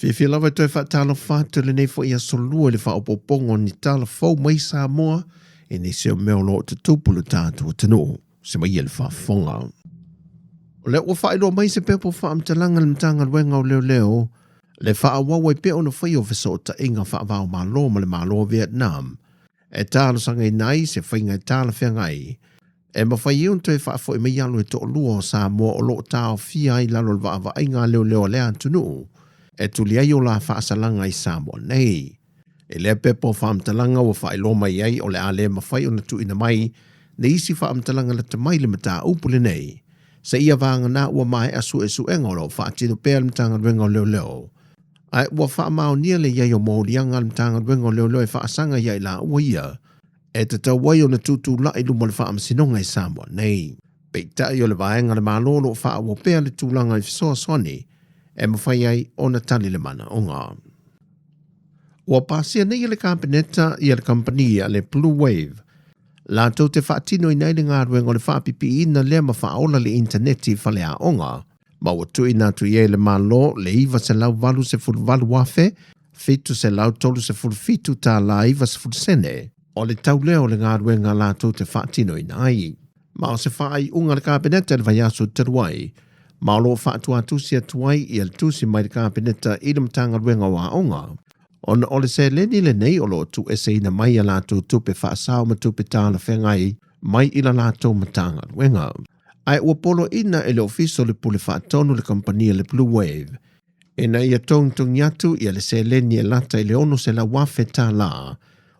Fiafia lava e toe faatalofa atu i lenei foi aso lua i le faaopoopoga o ni tala fou mai Samoa i nisi o mea o lo o tutupu i lo tatou atunuu. Se mai ia le faafofoga. O lea ua faailoa mai se pepa o faamatalaga a le Matagaluega o Leoleo le faaauau ai pea ona faia o fesootaiga faava-o-Malo ma le Malo o Vietnam e talosagaina ai se faiga e talafeagai e mafai ai ona toe faafoi mai alo e toalua o Samoa o lo o taofia ai i lalo o le vaavaaiga a leoleo a lea atunuu e tuli ai o la faasalaga i Samoa nei. I lea pepa o faamatalaga ua faailoa mai ai o le a le mafai ona tuuina mai ni isi faamatalaga lata mai i le mataupu lenei seia vagana ua maea suesuega o lo o faatino pea e le Matagaluega o Leoleo ae ua faamaonia le i ai o moliaga a le Matagaluega o Leoleo e faasaga ia i laua ia e tatau ai ona tutulai i luma o le Faamasinoga i Samoa nei. Peitai o le vaega a le Malo o lo o faaauau pea le tulaga i fesoasoani e mafai ai ona tali le manaoga. Ua pasia nei e le Kapeneta ia le kamupani a le Blue Wave latou te faatinoina ai le galuega o le faapipiiina lea ma faaola le initaneti i faleaoga ma ua tuuina atu i ai e le Malo le $988,737.90 sene o le tau lea o le galuega latou te faatinoina ai. Ma o se faaiuga a le Kapeneta i le vaiaso talu ai, ma o lo o faatuatusi atu ai ia le tusi mai le Kapeneta i le Matagaluega o Aoga, ona o le seleni lenei o lo o tuueseina mai a latou tupe faasao ma tupe talafeagai mai i la latou Matagaluega. Ae ua poloaiina e le Ofisa o le Pule Faatonu le kamupani a le Blue Wave ina ia togitogi atu ia le seleni e lata i le $600,000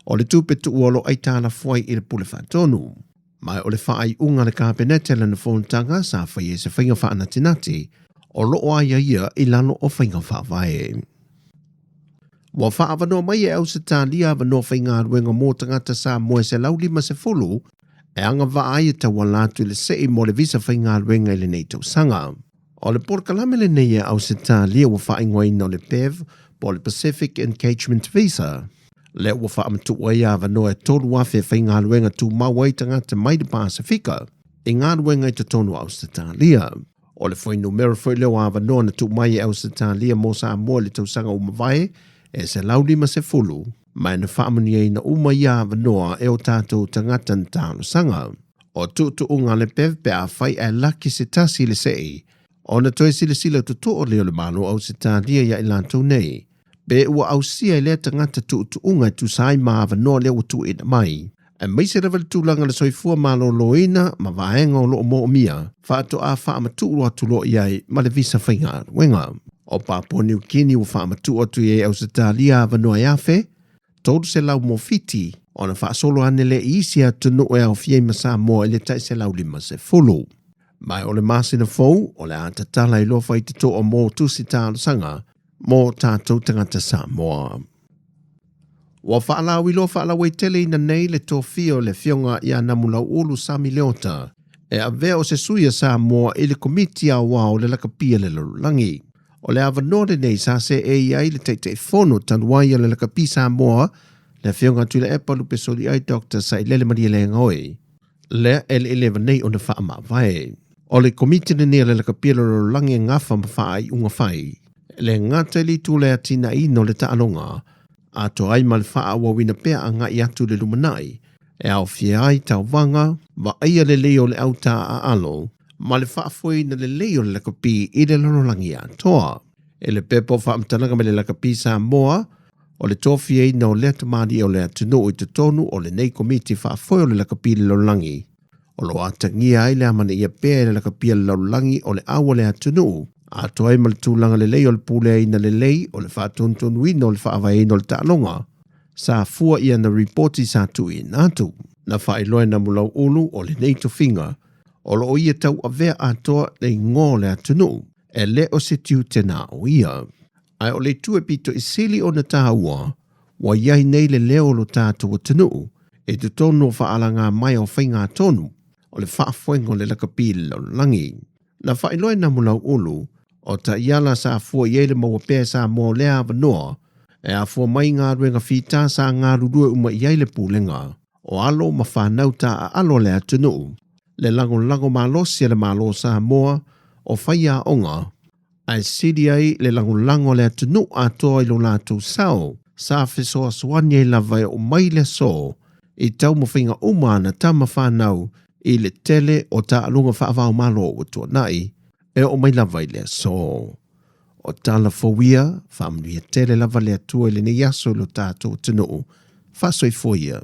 o le tupe tuua o lo o aitalafu ai i le Pule Faatonu. Ma o le faaiuga a le Kapeneta i lana fonotaga sa faia i se faiga faanatinati o lo o aiaia i lalo o faiga faavae. Ua faaavanoa mai e Ausetalia avanoa faigaluega mo tagata Samoa e 150 e agavaa ai e tauala atu i le sei mo le visa faigaluega i lenei tausaga. O le polokalame lenei a Ausetalia ua faaigoaina o le PEV po o le Pacific Engagement Visa, lea ua faamatuu ai avanoa e 3,000 e faigaluega tumau ai tagata mai le Pasefika i galuega i totonu o Ausetalia. O le fuainumera foi lea o avanoa na tuu mai e Ausetalia mo Samoa i le tausaga ua mavae e 150, ma e na faamanuiaina uma ia avanoa e o tatou tagata na talosaga. O tuutuuga a le PEV pe afai ae laki se tasi i le sei, ona toe silasila totoa lea o le Malo o Ausetalia ia i latou nei, pe ua ausia e lea tagata tuutuuga e tusa ai ma avanoa lea ua tuuina mai, aemaise lava le tulaga o le soifua maloloina ma vaega o lo o moomia, faatoa faamatuu atu loa i ai ma le visa faigaluega. O Papua Niu Kini ua faamatuu atu i ai Ausetalia avanoa e 1,300 mo Fiti, ona faasolo ane lea i isi atunuu e aofia ai ma Samoa i le tai 150. Ma o le masina fou, o le a tatala ai loa faitotoa mo tusi talosaga mo tatou tagata Samoa. Ua faalauiloa faalauaiteleina nei le tofia o le Afioga ia Namulauulu Sami Leota e avea o se sui a Samoa i le Komiti Aoao o le Lakapi a le Lalolagi. O le avanoa lenei sa seei ai le Taitaifono talu ai a le Lakapi Samoa, le Afioga Tuilaepa Lupesoliai Dr. Sailele Malielegaoi, lea e le i leva nei ona faamavae. O le Komiti lenei a le Lakapi a le Lalolagi e gafa ma faaiuga fai, e le gata i le itu o le atinaeina o le taaloga, atoa ai ma le faaauauina pea agai atu i le lumanai, e aofia ai tauvaga, vaaia lelei o le au taaalo, ma le faafoeina lelei o le lakapi i le lalolagi atoa. I le pepa o faamatalaga mai le Lakapi Samoa, o le tofiaina o lea tamalii o le atunuu i totonu o lenei Komiti Faafoe o le Lakapi i le Lalolagi, o lo o atagia ai le amanaia pea e le lakapi a le lalolagi o le au a le atunuu, atoa ai ma le tulaga lelei o le puleaina lelei o le faatonutonuina o le faavaeina o le taaloga, sa fua i ana ripoti sa tuuina atu. Na faailoa e Namulauulu o lenei tofiga, o lo o ia tauavea atoa le igoa o le atunuu, e le o se tiute na o ia. Ae o le itu e pito i sili ona tāua, ua i ai nei le leo o lo tatou atunuu i totonu o faalagamaea o faigatonu o le faafoega o le lakapi i le lalolagi. Na faailoa e Namulauulu, o taiala sa fua i ai le maua pea e Samoa o lea avanoa e afua mai i galuega fita sa galulue uma i ai le Pulega o alo ma fanau taaalo a le atunuu, le lagolago malosi a le Malo o Samoa, o faiaoga, Ae sili ai le lagolago a le atunuu atoa i lo latou sao, sa fesoasoani ai lava e oo mai le aso i taumafaiga uma a ana tama fanau i le tele o taaloga faava-o-Malo ua tuanai e oo mai lava i le aso. O tala fou ia, faamanuia tele lava le Atua i lenei aso i lo tatou atunuu. Faasoifua ia.